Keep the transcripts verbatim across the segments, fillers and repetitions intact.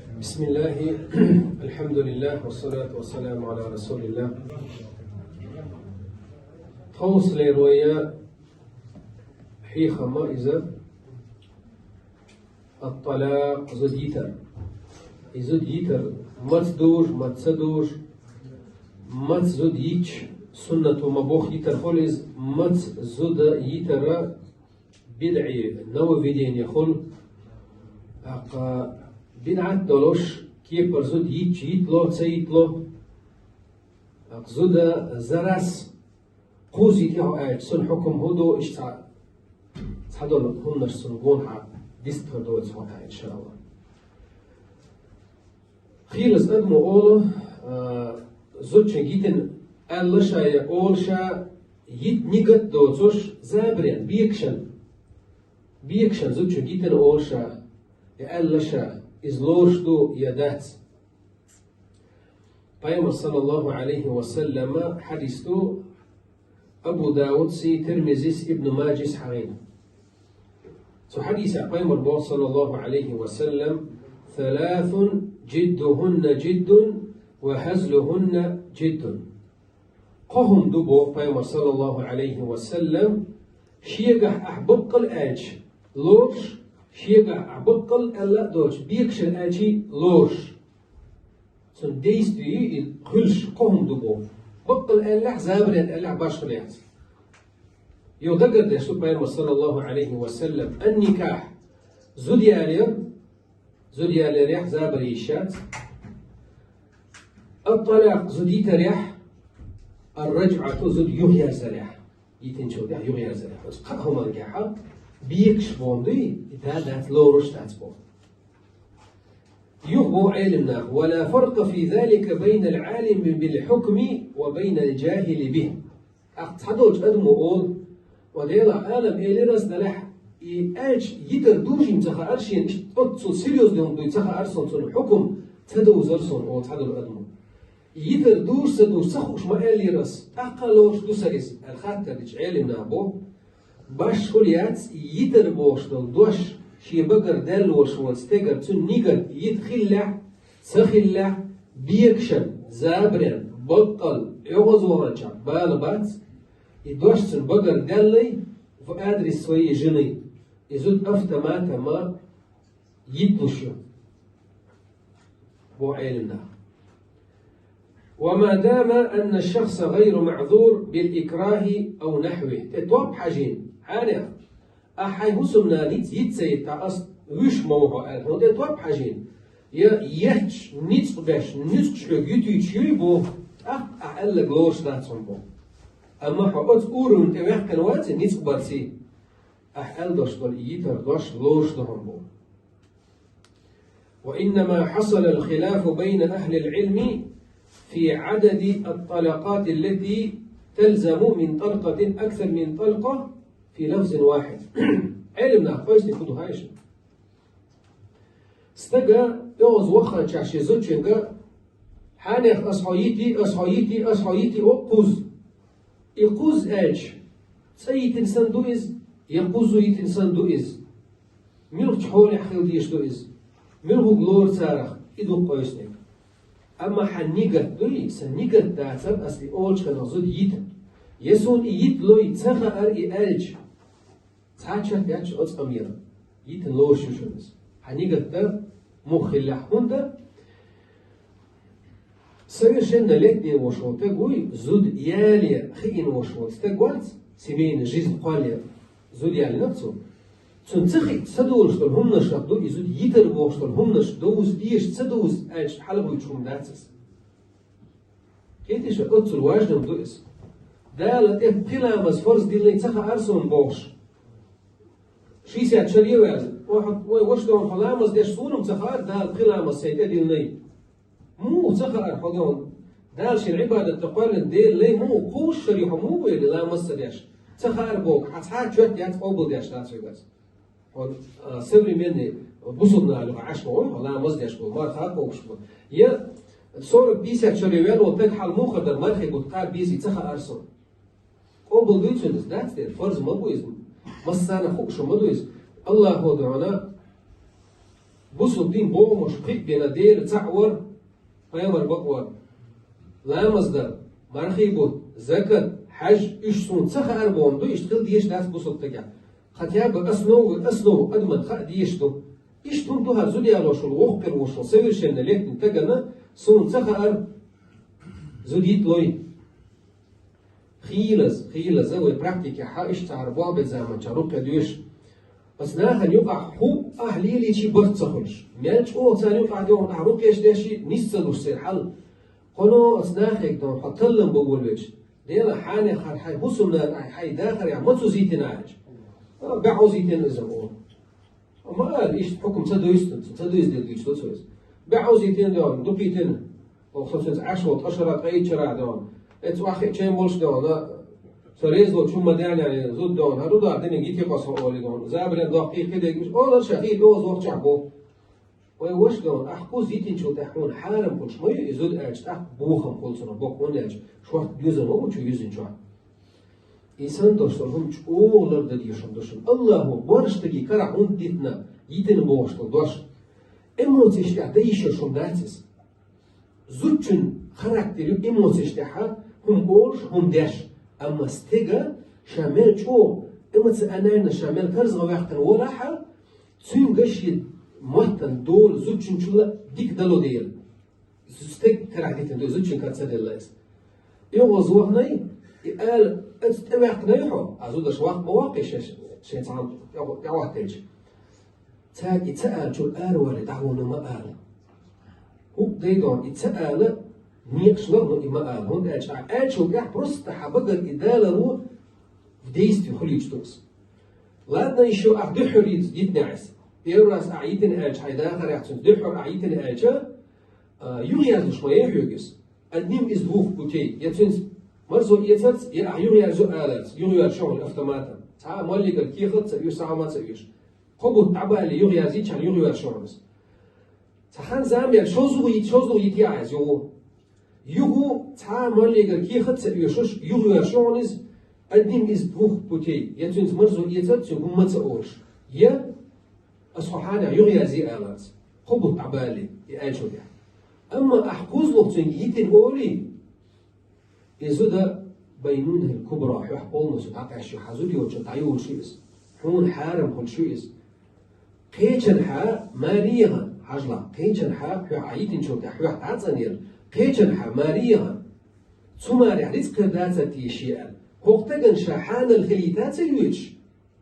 بسم الله، الحمد لله، والصلاة والسلام على رسول الله. Тховсалера я хьехама иза, الطلاق, зуда йитар. И зуда йитар маца дужа, маца ца дужа, маца зуда йича суннато ма боху йитар хуьлу иза, маца зуда йитара бидӀи нововведение хуьлу. ТӀаккха бидӀат долуш, кепара зуда йича йитло, ца йитло. ТӀаккха зуда зарас кхузза йити хьо аьлча, цуьнан хьукам хӀун ду, иштта цхьа, цхьадолу хӀуманаш цунна гонахьа дистхир доцу хьо, иншаАллахӀ. Хийлаза адамо олу, а, зудчуьнга йитина аьлла ша я олу ша, йита нигат доцуш, забарен, бекашан, бекашан зудчуьнга йитина олу ша, я аьлла ша, иза лоруш ду я дац. Пайхамар, саллаллаху Ӏалайхи ва саллама, хьадис ду, Абу Даудси, Тирмизис, Ибн Маджис хьахийна. Цу хьадисехь пайхамар боху, саллаллаху Ӏалайхи ва саллам: «ثلاث جدهن جد وهزلهن جد». Кхо хӀума ду боху пайхамар, саллаллаху Ӏалайхи ва саллам, шегахь ахь баккъал аьлча лоруш, шегахь ахь баккъал аьлла а доцуш, бекашан аьлчий лоруш. Цунна действие и хуьлуш кхо хӀума ду боху. Баккъал аьллехь, забарен аьллехь, башхаллехь. Йо, дагардеш ду пайхамар, саллаллаху Ӏалайхи ва саллам, ан-никахь, зуда ялор, зуда ялорехь забар йиш яц. Ат-талакъ, зуда йитарехь, ар-раджъату, зуда юхаерзарехь. Йитинчул тӀаьхьа юхаерзарехь. Оцу кхаа хӀуманна тӀехь бекаш боху дуй, и да дац, лоруш дац боху. Юха боху Ӏелимнаха: «ولا فرق في ذلك بين العالم بالحكم وبين الجاهل به». ТӀаккха цхьадолчу адамо олу: «Ва Дела, Ӏалам элира ас делахь, и аьлча йитар дужийна ца хаьара шена, иштта оццул серьёзный хӀума дуй ца хаьара суна, цунна хьукум ца довзара суна», олу цхьадолу адамо. Йитар дужуш ца дужуш ца хууш ма аьллера ас, тӀаккха а лоруш ду сан иза, аьлла хаттар дича Ӏелимнаха боху: башхалла яц йитар бохуш долу дош шен багара даьлла волуш волу стеган цуьнан нигат йита хиллехь, ца хиллехь, бекашан, забарен, баккъал, оьгӀазваханчохь бала бац, и дош цуьнан багара даьллий, в адрес своей жены, и зуда автоматом ма йитлуш ю, боху Ӏелимнаха. «وما دام أن الشخص غير معذور بالإكراه أو نحوه». ТӀе топ хьажийна, хьанех, ахь хьайн хӀусамнана йиц, йиц ца йита, ас вуьйш ма ву хьо аьлла, хьуна тӀе топ хьажийна. Я етташ, ницкъ беш, нуьцкъаш хьоьга юьтуьйтуш юй боху, тӀаккха ахь аьлларг лоруш дац хьуна боху. Амма хьо оцу уровне тӀе ваьккхина ваций, ницкъ барций, ахь аьлла долуш долу и йитар дош лоруш ду хьуна боху. «وإنما حصل الخلاف بين أهل العلم في عدد الطلقات التي تلزم من طلقة أكثر من طلقة في لفظ واحد». Ӏелимнаха къовсане хӀун ду хьаьжа? Стага оьгӀаз вахханчохь шен зудчуьнга: «Хьанех, ас хьо йити, ас хьо йити, ас хьо йити», о кхузза. И кхузза аьлча, цкъа йитина санна ду иза, я кхузза йитина санна ду иза? Муьлхачу хьолехь хила дезаш ду иза? Муьлхарг лору царах, и ду къовсаниг. Амма хьан нигат дуй, сан нигат дацара ас и олучу хенахь зуда йита, я суна и йита лой ца хаьара и аьлча, цхьа а чот яц оцу къамелан, йитина лоруш ю шуна иза. Хьан нигат дан муха хиллехь, хӀунда совершеннолетний волуш волу стаг вуй, зуда яле хиъна волуш волу стаг вац, семейная жизнь кхоллале зуда ялийнарг цо. Цунна ца хиъча ца долуш долу хӀуманаш ду, и зуда йитар бохуш долу хӀуманаш довза дезаш, ца довза аьлча хьалабуьйтуш хӀума дац иза. Кхетий шу, оццул важно ду иза. Дала тӀе пхи ламаз фарз диллина ца хаьара суна бохуш, шийсет шаре а ваьлла, вай, вай ваша дохуна хьо ламаз деш суна-м ца хаьара, Дала пхи ламаз сайн тӀе диллина. Муха ца хаьара хьо дохуна? Дала шен Ӏибадат дан кхоьллина Дела лай муха, кхузза шаре хьо муха вели ламаз ца деш? Ца хаьара боху, хьан цхьа а чот яц, къобалдеш дац вай аса. Хьо, а, современный бусулба нахана юкъахь Ӏаш ма ву хьо, ламаз деш бу, марха кхобуш бу. Я сорок пятьдесят шаре ваьлла волу стаг хьал муха дара, мархи гуттар кхаба безий, ца хаьара суна. Къобал дуй цуьнан иза, дац дера, фарз ма бу иза. Массарна хууш ма ду иза. Аллахо дуьхьал Бусалба дин бохуш пхиъ бина Дела цаӀ вар, пайхамар бакъ вар. Ламаз дар, мархий бут, закат, хьаж, уьш суна ца хаар боху ду, иштта хила дезаш дац бусалба стагехь. Хотя бы основы, основу адаман хаа дезаш ду. Иштта хӀума ду хӀара зуда ялош волу, воккхагӀа волуш волу, совершенно летний стагана суна ца хаар зуда йитлой. Хийлаза, хийлаза вай практикехь иштта цхьа хӀара болх бен заманчохь руккхе доьшу. Аса нахана юкъахь хӀу ахь лелийчий барт ца хуьлуш. Мел чӀогӀа царна юкъахь доху ахь руккхеш дешший, нис ца луш церан хьал. Кхуно аса нахе доху хьо таллам бан волавелча. Дела хьанехь хьайн хӀусамнана ахь хьайн дахарехь ма цу зийтина аьлча. А, баьхьо зийтина иза боху. Ма ала, иштта хьукам ца дуьйцу, ца дуьйцу дела дуьйцу цо иза. БаьӀузийтина доху, дукхийтина. Оха со цуьнца Ӏаш волу ткъа шарахь, ткъе итт шарахь доху. Эцу аххи чен болуш доху, со реза волчу хӀумма даьллера зуда доху, хӀара ду доху, диниг йитий къа со олий доху. Забарен доху, кхин кхидерг уьш, олар ша, кхин доза вахчахь боху. Вай ваша доху, ахь кхузза йитинчул тӀаьхьа хьуна хьарам хуьлуш ма ю и зуда аьлча, тӀаккха бохам хуьлу цунах боху, хӀунда аьлча шортта доьзал ма ву чу юьззинчохь. И санна долуш долу хӀума чӀогӀа лардан дезаш хӀума ду шуна. Аллахо борша стаге карахь хӀунда дитина, йитина бохуш долу дош. Эмоцеш тӀехь дан йиш йолуш хӀума дац иза. Зудчун характер ю эмоцеш тӀехь хӀума олуш, хӀума деш. Амма стеган ша мел чӀогӀа, эмоционально ша мел карзахваьккхина волахь, цуьнга шен маттана дола зудчуьнчул дика дало дела. Стаг карахь дитина ду, зудчун кара ца делла иза. И гӀо зохнай, и ала, аса тӀеваьккхинай хьо, а зудаш ваккха ма ваккхий шаьш, шайн цхьаьна тӀе-, тӀехӀоттийча. Цаьрга и ца алачуьра аравалий дӀахьуна ма ала. ХӀуъа дай доху, и ца ала, некъаш лахана и ма ала. ХӀунда аьлча ахь аьллачул тӀаьхьа просто хьан багара и даларо в действии хуьлуьйтуш ду аса. Ладно, ещё ахь дуьххьара йитинехь иза. Первый раз ахь йитина аьлча, хьайн дахарехь цуьнца дуьххьара ахь йитина аьлча, а, юхаяздеш ма яй хьоьга иза. Одним из двух путей. Я цуьнца марзо эцарца, я ахь юхаярзо аларца, юхаярзо хьуна автоматом. Цхьа а моллигара кехат а ца оьшу, сагӀа а ца оьшу. Кхо бутт дӀабалле юхаярзийча, юхаярзо хьуна иза. Цхьа хан зама яьлла, шозза йита, шозза йита яхьа иза юху. Юху цхьа а моллигара кехат а ца оьшуш, юхаярзо хьуна иза, одним из двух путей. Я цуьнца марзо эцарца, цуьнга хӀумма а ца олуш. Я аса хьо хьанехь юхаярзий аларца. Кхо бутт дӀабалле, и аьллачул тӀаьхьа. Амма ахь кхузлух цуьнга йитина олий, и зуда байнунахил кубра, хьоьх полностью дӀакъаьсташ ю, хьан зуда йоцург дӀайолуш ю иза. Хьуна хьарам хуьлуш ю иза. Кхечанхьа маре яхана, хьажал, кхечанхьа хьоьх ахь йитинчул тӀаьхьа хьоьх дӀа а цӀанъелла, кхечанхьа маре яхана, цу марехь рицкъ хир дацара теша аьлла. ХӀокху стагана ша хьанал хилийта а ца оьцуш,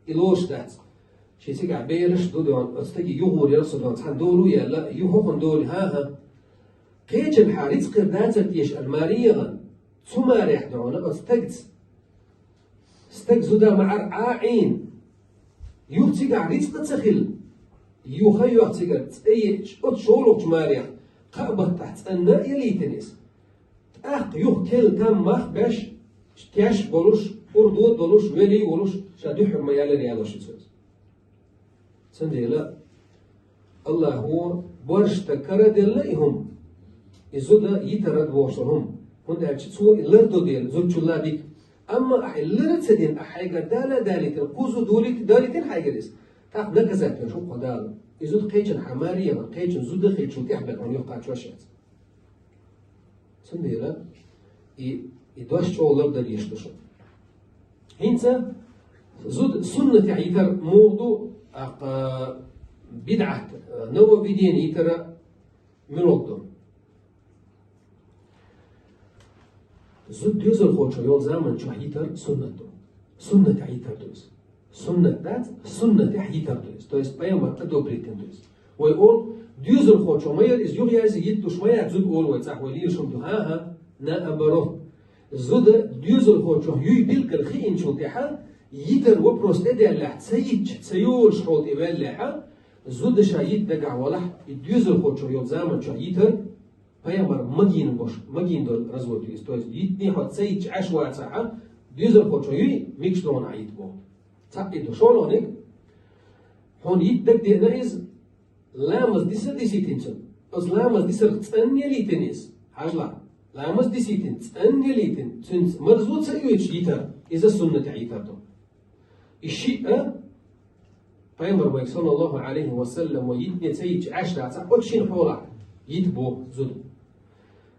и лоруш дац. Шен цигахь бераш а ду доху, оцу стаге юхагӀур яра со доху, цхьана долу а яьлла, юха хӀокхуна долу, хӀан-хӀа. Кхечанхьа рицкъ хир дацара теша аьлла маре яхана, цу марехь доху оцу стагца. Стаг зуда маӀар Ӏа а Ӏийна. Юха цигахь рицкъ а ца хилла. Юха йоьхна цигара цӀа еъча, оцу шолгӀачу марехь кхаа баттахь цӀанна а ялийтина иза. ТӀаккха юха телла там мах а беш, теш а болуш, урдо а долуш, велий а волуш, ша дуьххьара ма-яллара ялош ю цо иза. Цундела Аллахо борша стаг кара а делла и хӀума, и зуда йитар а бохуш долу хӀума, хӀунда аьлча цо и лардо дела зудчул а дика. Амма ахь и лар а ца дина, ахь хьайгара дала а далийтина, кхузза долийта а далийтина хьайгара иза, тӀаккха наказать деш ву хьо Дала. И зуда кхечанхьа маре яхана, кхечун зуда хилчул тӀаьхьа бен хьуна юхакхачош яц. Цундела и, и дош чӀогӀа лардан дезаш ду шуна. ХӀинца зуда суннатехь йитар муха ду, тӀаккха бидӀат, нововведение йитар муьлха ду? Зуда доьзалхочо йолу заман чохь йитар суннат ду. Суннатехь йитар ду иза. Суннат дац, суннатехь йитар ду иза. То есть пайхамар одобрить дина ду иза. Вай олу, доьзалхочо ма яра иза юхаярзий, йиттуш ма яц зуда олу вай цӀахь, вай лелаш хӀума ду. ХӀан-хӀа, наоборот. Зуда доьзалхочух юй билггал хиъначул тӀаьхьа, йитар вопрос тӀедаьллехь, ца йитча, ца йолуш хьол тӀе ваьллехьа, зуда ша йита дагахь валахь, и доьзалхочо йолу заман чохь йитар, пайхамар магийна бош, магийна долу развод ю иза. То есть йитиний хьо ца йитча Ӏаш вацахьа, доьзалхочо юй, микаш догӀна Ӏа йита боху. Цхьаъ и ду. ШолгӀаниг, хьуна йита дагадеана иза, ламаз диса дисийтина цунна. Оцу ламаз дисарх цӀанна ялийтина иза. Хьажал, ламаз дисийтина, цӀанна ялийтина, цуьнца марзо ца оьцуш йитар, иза суннатехь йитар ду. И шиъ а, Пайхамар вайга, саллаллаху Ӏалайхи ва саллам, вай йитине ца йича Ӏаш дацахь, оцу шина хьолахь йита бу зуда.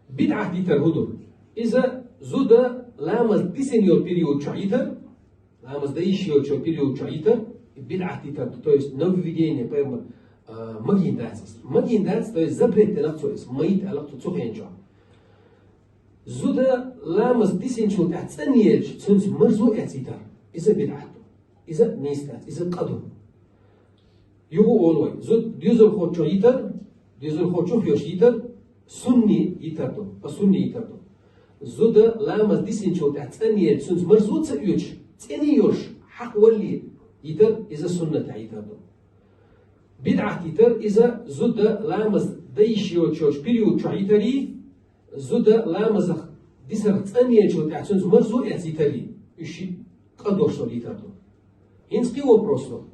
БидӀат йитар хӀун ду? Иза зуда ламаз дисина йолу период чохь йитар, ламаз дан йиш йолчу период чохь йитар, и бидӀат йитар ду, то есть нововведение, пайхамар, а, магийна дац иза. Магийна дац, то есть запрет делахь цо иза, ма йита аьлла цо цу хенчохь. Зуда ламаз дисинчул тӀаьхьа цӀанъелча, цуьнца марзо эцна йитар. Иза бидӀат ду. Иза нийса дац, иза къа ду. Юха олу вай, зуда доьзалхочух йитар, доьзалхочух йолуш йитар, сунни йитар ду, ткъа сунни йитар ду. Зуда ламаз дисинчул тӀаьхьа цӀанъелча, цуьнца марзо ца оьцуш, цӀена йолуш, хьакъ валале йитар, иза суннатехь йитар ду. БидӀат йитар, иза зуда ламаз дан йиш йоцучу период чохь йитарий, зуда ламазах дисарх цӀанъелчул тӀаьхьа цуьнца марзо эцна йитарий, уьш шиъ къа дош долу йитар ду. ХӀинца кхин вопрос ду.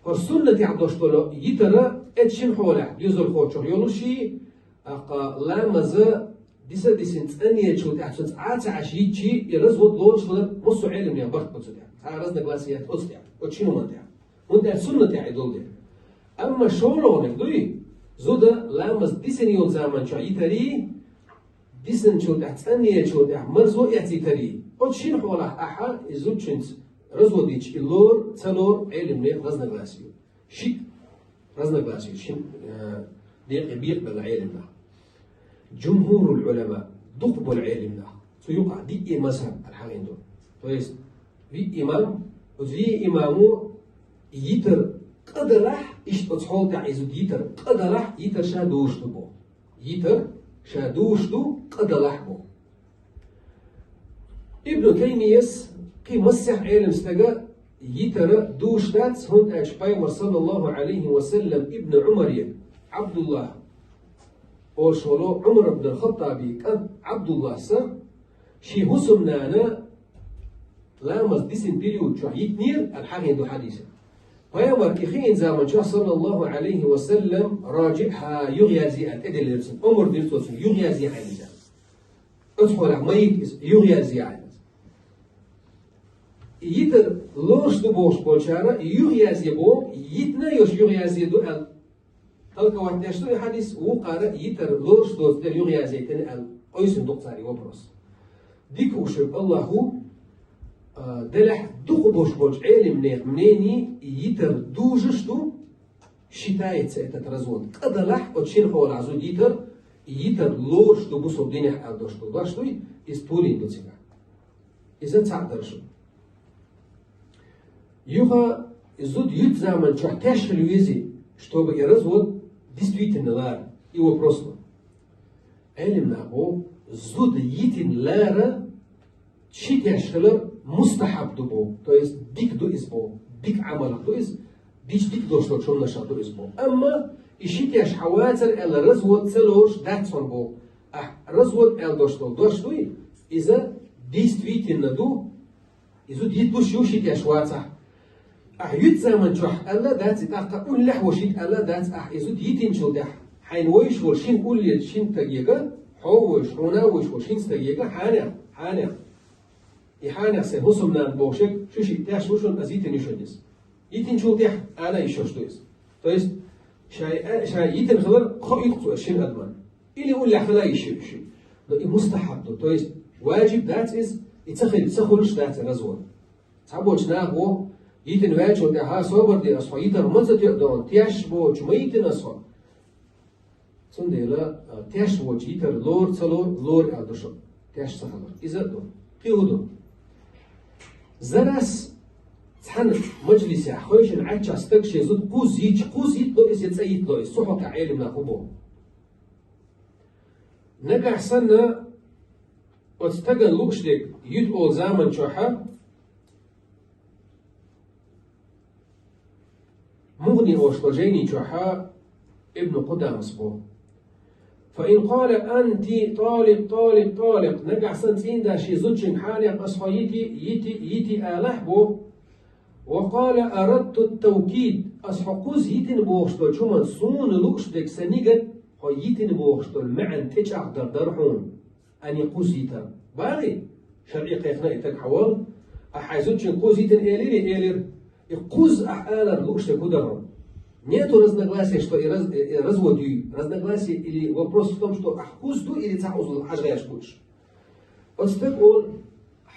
ХӀара суннатехь дош долу йитар, эцу шина хьолехь доьзалхочух йолуший, тӀаккха ламаза диса а дисина цӀанъелчул тӀаьхьа цуьнца Ӏа ца Ӏаш йичий, и развод лоруш хилар массо а Ӏелимнех барт бу цу тӀехь. Цхьа разногласие яц оцу тӀехь, оцу шина хӀуманна тӀехь. ХӀунда аьлча суннатехь и долу дела. Амма шолгӀаниг дуй, зуда ламаз дисина йолу заман чохь йитарий, дисинчул тӀаьхьа, цӀанъелчул тӀаьхьа марзо эцна йитарий, оцу шина хьолахь ахьа и зудчуьнца развод йича и лору, ца лору Ӏелимнех разногласие ю. Шиъ разногласие ю, шин, э, декъе бекъабелла Ӏелимнах. Джумхурул Ӏулама, дукха болу Ӏелимнах. Цу юкъахь диъ мазхаб аьлла хьахийна ду. То есть, виъ имам, оцу виъ имамо йитар къа далахь, иштта оцу хьолатехь и зуда йитар къа далахь, йитар ша дужуш ду боху. Йитар ша дужуш ду, къа далахь боху. Ибну Таймияс, кхин массех Ӏелам стага йитар дужуш дац, хӀунда аьлча Пайхамар, саллаллаху Ӏалайхи ва саллам, Ибну Ӏумаре, Ӏабдуллах олуш волу Ӏумар ибн Хаттаби кӀант Ӏабдулласа, шен хӀусамнана ламаз дисина период чохь йитинера аьлла хьахийна ду хьадисехь. Пайхамар и хиъна заман чохь, саллаллаху Ӏалайхи ва саллам, ражиӀхьа, юхаязъе аьлла тӀедиллира цунна, омра дира цо цунна, юхаязъе хьайна иза. Оцу хьолехь ма йита иза, юхаязъе хьайна иза. И йитар лоруш ду бохуш болчара, и юхаязъе боху, йитина йолуш юхаязъе ду аьлла толковать деш ду и хьадис, вукхара йитар лоруш доцу дела юхаязъяйтина аьлла, къийсина ду-кх цара и вопрос. Дика вуьшург Аллаху, а, делахь дукха болуш болчу Ӏелимнех мнение, йитар дужуш ду, считается этот развод. Къа далахь, оцу шина хьолахь зуда йитар, йитар лоруш ду бусалба динехь аьлла дош ду. Дош дуй, иза толийна ду цигахь. Иза цхьаъ дара шуна. Юха и зуда йиту заман чохь теш хила везий, чтобы и развод действительно лара? И вопрос ду. Ӏелимнаха боху, зуда йитина лара ши теш хилар мустахьаб ду боху, то есть дика ду иза боху, дика Ӏамалах ду иза, дича дика дош долчу хӀуманашах ду иза боху. Амма и ши теш хьан вацара аьлла развод ца лоруш дац хьуна боху. Ахь развод аьлла дош долу дош дуй, иза действительно ду, и зуда йитлуш ю ши теш вацахь. Ахь йиту заман чохь аьлла а дац, и тӀаккха уллехь а вуьшуьйту аьлла а дац, ахь и зуда йитинчул тӀаьхьа хьайна вевзаш волу шина уллера шина стагега, хьо а вевзаш, хьуна а вуьйш волу шина стагега, хьанех, хьанех. И хьанех сайн хӀусамнана бохуш ерг, шу шиъ теш ву шуна, аса йитина ю шуна иза. Йитинчул тӀаьхьа ала йиш йолуш ду иза. То есть, шай, шай йитина хилар кхоуьйту цо шина адамна. Или уллехь хила йиш ю ши. Но и мустахьаб ду, то есть, важиб дац иза, и ца хила, ца хуьлуш дац и развод. Цхьаболчу наха боху, йитина ваьллачул тӀаьхьа собар де, аса хьо йитар ма ца тоьа дохуна, теш боцуш ма йитина аса хьо. Цундела, а, теш воцуш йитар лору, ца лору, лору аьлла ду шуна, теш ца хилар. Иза а ду. Кхин хӀун ду? Зарас цхьана мажлисехь хевшина Ӏаччохь стаг шен зуда кхузза йитча, кхузза йитло иза я цӀа йитло иза, цу хьокъехь Ӏелимнаха хӀун боху? Нагахь санна оцу стагана лууш дерг юьту олу заман чохьа, МугӀни олуш долу жайни чохьа Ибну Къудамас боху: «Фа ин къала анти таликъ, таликъ, таликъ». Нагахь санна цӀийнда шен зудчуьнга хьанех аса хьо йити, йити, йити алахь боху. «Ва къала арадту тавкид», аса хьо кхузза йитина бохуш долчу хӀуманна суна лууш дерг сан нигат, хьо йитина бохуш долу маьӀна тӀечӀагӀдар дара хьуна. Ани кхузза йитар. Бали? ШарӀе кхайкхина и таг хьан вала? Ахьа хьайн зудчуьнга кхузза йитина элирий, элира. И кхузза ахь алар лууш дерг хӀун дар хьуна? Нету разногласия, что и раз-, и развод ю. Разногласие или вопрос в том, что ахь кхузза ду или цхьа узула хьажа гӀерташ бу уьш. Оцу стага олу,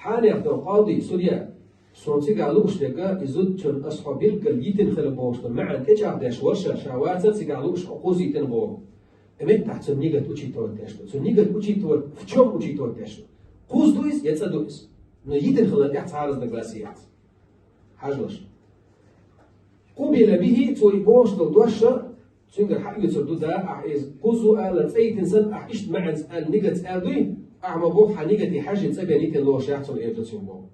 хьанех долу къади, судья, суна цигахь лууш дерг, и зудчунна ас хьо билггал йитина хилла бохуш долу маьӀна тӀечӀагӀдеш вара ша, ша вацара цигахь лууш, хьо кхузза йитина боху. И меттахь цуьнан нигат учитывать деш ду. Цуьнан нигат учитывать, в чём учитывать деш ду? Кхузза ду иза я цӀа ду иза? Но йитина хилла тӀехь цхьа разногласия яц. Хьажалаш. Къубила бихи, цо и бохуш долу дош, цуьнгара хьаоьцур ду, да, ахь иза кхузза ала цӀа йитина санна, ахь иштта маьӀнца аьлла, нигатца аьлла дуй, ахь ма боху, хьан нигате хьаьжжина цӀа бен йитина лоруш яц хьуна, эр ду цуьнга боху.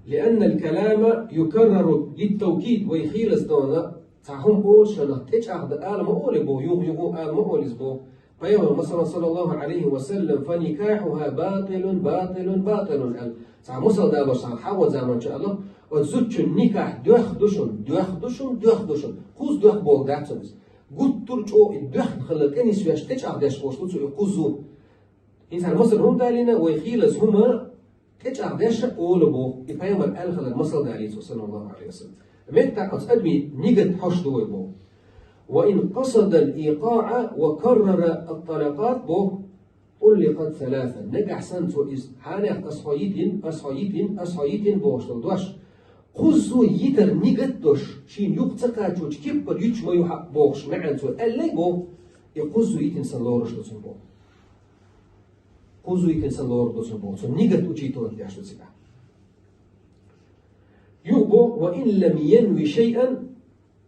لأن الكلام يكرر للتوكيد, вай хийлаза дона, цхьа хӀума олуш хиларх тӀечӀагӀдан ала ма олий боху, юха-юха ала ма олий иза боху. Пайхамар, масала, саллаллаху Ӏалайхи ва саллам, «فنكاحها باطل، باطل، باطل», аьлла. Цхьа масал далош цхьана хьалха заманчу аьлла, оцу зудчун никахь доьхна ду шуна, доьхна ду шуна, доьхна ду шуна. Кхузза доьхна боху дац цунна иза. Гуттар а чӀогӀа и доьхна хилла тӀенисвеш, тӀечӀагӀдеш волуш ду цо и кхузза. ХӀинца хӀара масал хӀунда далийна, вай хийлаза хӀума тӀечӀагӀдеш а олу боху, и пайхамар аьлла хилар масал далийна цо, саллаллаху Ӏалайхи ва саллам. Меттахь оцу адамийн нигат хьожуш ду вай боху. وإن قصد الإيقاع وكرر الطلقات боху, طلقت ثلاثا. Нагахь санна цо иза, хьанех ас хьо йитина, ас хьо йитина, ас хьо йитина бохуш долу дош, кхузза йитар нигат а долуш, шена юха ца кхачочу кеппара юьтуш ма ю хьан бохуш маьӀна цо аьллий боху, и кхузза йитина санна лоруш ду цунна боху. Кхузза йитина санна лоруш ду цунна боху. Цунна нигат учитывать деш ду цигахь. Юха боху, وإن لم ينو شيئا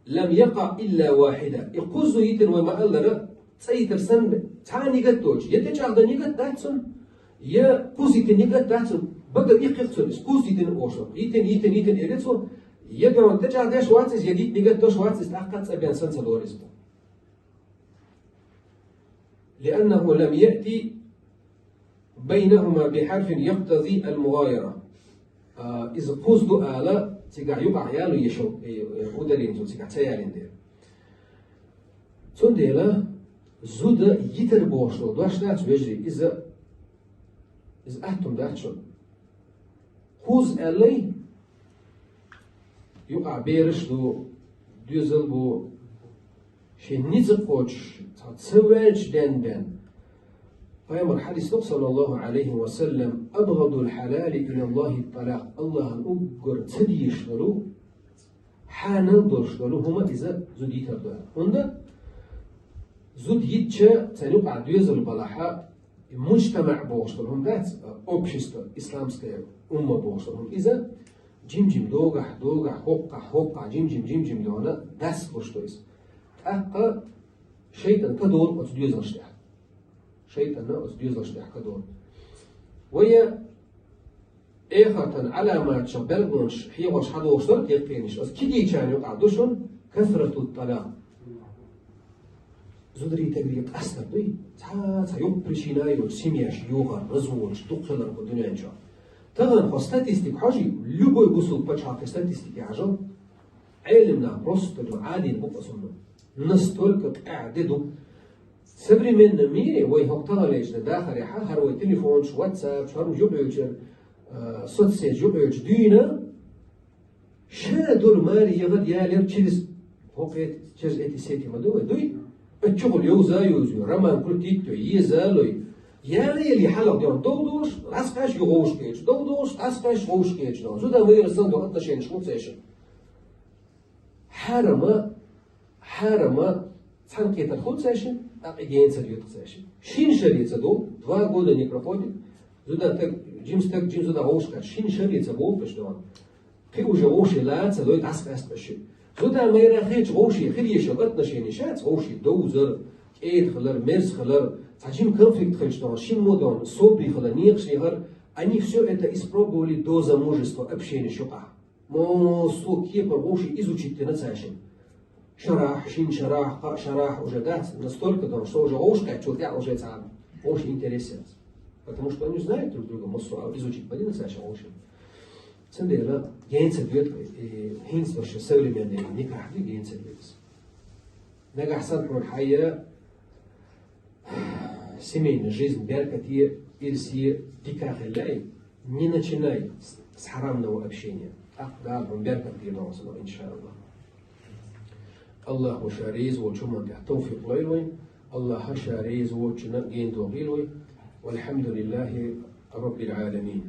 لم يقع إلا واحدة. И кхузза йитина вай ма-аллара, цӀа йитар санна, цхьа а нигат доцуш, я тӀечӀагӀдан нигат дац цунна, я кхузза йитина нигат дац цунна, бага иккхи-кх цунна, иза кхузза йитина оша. Йитина, йитина, йитина, элира цо, я дона тӀечӀагӀдеш вац иза, я йитина нигат долуш вац иза, тӀаккха цӀа бен санна ца лору иза боху. لأنه لم يأت بينهما بحرف يقتضي المغايرة. А, иза кхузза ду ала, цигахь юкъахь яло еш йолу, э, э, ударение цо цигахь ца ялийна дела. Цундела зуда йитар бохуш долу дош дац, вежарий, иза, иза атта хӀума дац шуна. Кхузза аьллий, юкъахь бераш ду, доьзал бу, шен ницкъ кхочуш, цхьа ца ваьлча ден бен. Пайхамар хьадис ду, саллаллаху Ӏалайхи ва саллам, أبغض الحلال إلى الله الطلاق. Аллахьан уггар ца дезаш долу, хьанал долуш долу хӀума иза зуда йитар ду аьлла. ХӀунда? Зуда йитча, царна юкъахь доьзал балахьа, и муджтамаъ бохуш долу хӀума дац, общество, исламское умма бохуш долу хӀума. Иза жим-жим догахь, догахь, хӀоккхахь, хӀоккхахь, жим-жим, жим-жим дона, дас луш ду иза. ТӀаккха шайтӀан ка долу оцу доьзалш тӀехь. ШайтӀанна оцу доьзалш тӀехь ка долу. Вая эхартан Ӏаламатчех белгалонаш хьехош хьадолуш дара, яккхийнаш, оцу кегийчарна юкъахь ду шуна كثرة الطلاق. Зударий тагрий къастар дуй? Цхьа, цхьа юкъ причина йолчу семьяш йохар, разводаш дукха хилар кху дуьнен чохь. Тахана хьо статистика хьожий, любой бусулба пачхьалкхе статистика хьажал, Ӏелам нах просто ду, Ӏадийна бу-кх оцунна. Настолько къаьхьа де ду. В современном мире вай хӀокху таханлерчу дахарехьа, хӀара вай телефонаш, WhatsApp, хӀара юкъайолчу, а, соцсеташ юкъайолчу дуьйна, ша долу маре яхад ялер через, хӀокхе, через эти сети ма ду вай, дуй? Оцу чухула йовза а йовзуй, роман крутить а йой, еза а лой. Яла яле хьалха дерг дов долуш, дӀасакхаьчча вовшахкхеташ, дов долуш, дӀасакхаьчча вовшахкхеташ дерг. Зуда-майра санна дерг отношенеш хӀун ца эшна? Хьарама, хьарама цхьаьнакхетар хуьлу цаьршинна, тӀаккха и генацар йоьду цаьршинна. Шина шаре ца ду, два года не проходит, зуда таг, жима стаг, жима зуда вовшахкхеташ, шина шаре ца боху аша дона. Кхин уже вовшийн ла ца лой, дӀасакъаьста аша. Зуда-майра хилча вовшийн хир еш йолу отношенеш яц, вовшийн довзар, кӀеда хилар, мерза хилар, цхьа жима конфликт хилча дона, шиммо дона, собаре хилар, некъаш яхар, они всё это испробовали до замужества, общенеш юкъахь. Массо а кепара вовшийн изучить дина цаьршинна. Шарахь, шина шарахь, кхаа шарахь уже дац, настолько дона, что уже вовшахкхетчул тӀаьхьа уже царна вовшийн интерес яц. Потому что они знают друг друга, массо а изучить ма дина цаьршинна вовшийн. Цундела генацар йоьду, э, хӀинца долуш современный никахь ду, генацар йоьду. Нагахь санна хьуна хьайра семейная жизнь беркате, ирсе дика хила лаьий, не начинай с, с хьарамного общения. ТӀаккха Дала хьуна беркат дийр долаш ма, иншааллахӀ. АллахӀа ва Ша реза волча хӀуман тӀехь тавфикъ лойла вайна. АллахӀа Ша реза воцчунна гена дохийла вай. والحمد لله رب العالمين.